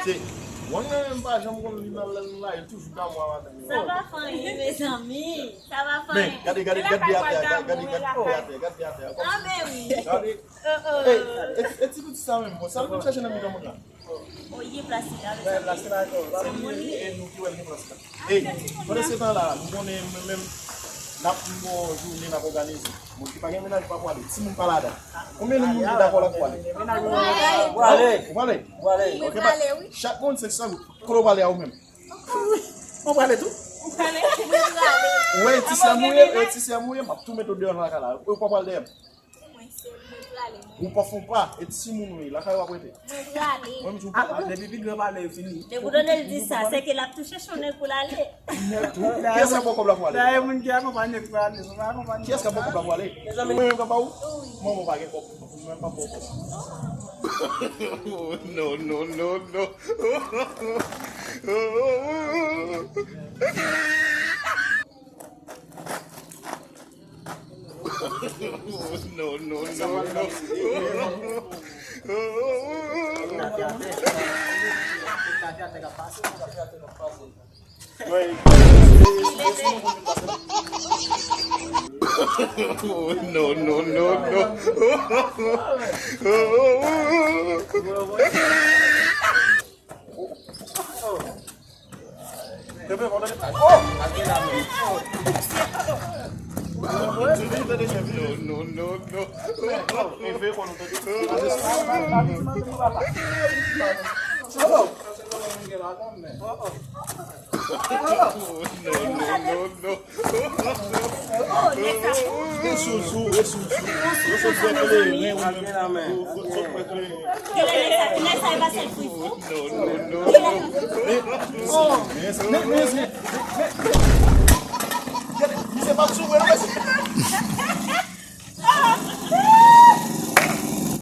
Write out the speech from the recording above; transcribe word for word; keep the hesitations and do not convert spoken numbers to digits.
Se, mwen menm, m pa janm konn li nan lè l la, li toujou damou a madanm li. Sa pa fè anyen, mezanmi. Sa pa fè anyen. Men, gade, gade, gade de atè, gade, gade, gade de atè, gade de atè. Ah, men wi. Gade. Oh, oh. Ey, e, e ti piti sa menm, bon, sa l vin chache nan mitan moun la? Oh, ye plas li la, mezanmi. Se moun li ye. E nou ki wè l gen plas la. Ey, pandan se tan la, nou konnen mwen menm, n ap yon jounen n ap òganize. Moun ki pa gen mennaj pa pwale. Timoun pa ladan. Konbyen nan moun ki dakò la k pwale? Pwale. Ou pwale? Pwale. Ok, pa. Chak moun senk san goud. Kote w pwale a ou menm? Mwen pwale tou. Ou wè ti sè m ou ye, e ti sè m ou ye, m ap tou mete w deyò nan lakay la. Ou pa pwale dèyè m? Ou pa fon pa, e timoun ou ye, lakay w ap rete. Mwen prale. Mwen menm tou. Ah, depi pi gran pale yo fini. Depi w tande l di sa, se ke l ap tou chèche yon nèg pou l ale. Nèg tou. Kiyès k ap ba w kòb la pou ale? Dayè moun ki akonpanye k prale, mwen pa akonpanye. Kiyès k ap ba w kòb la pou ale? Mezanmi. Mwen menm k ap ba ou? Manman w pa gen kòb, mwen menm pa ba w kòb. No, no, no, no. No, no, no, no, no. No, no, no, no. Kenbe, mwen tande. Oh! No, no, no, no. Kenbe, mwen tande. No, no, no, no. Resours ou, resours ou. Resours ou kleren, ou, ou, ou, ou kleren. Kilè sa, kilè sa, e pa sèl fri fou? Men, men, men, men, men, misye pa t sou mwen, non, mesye.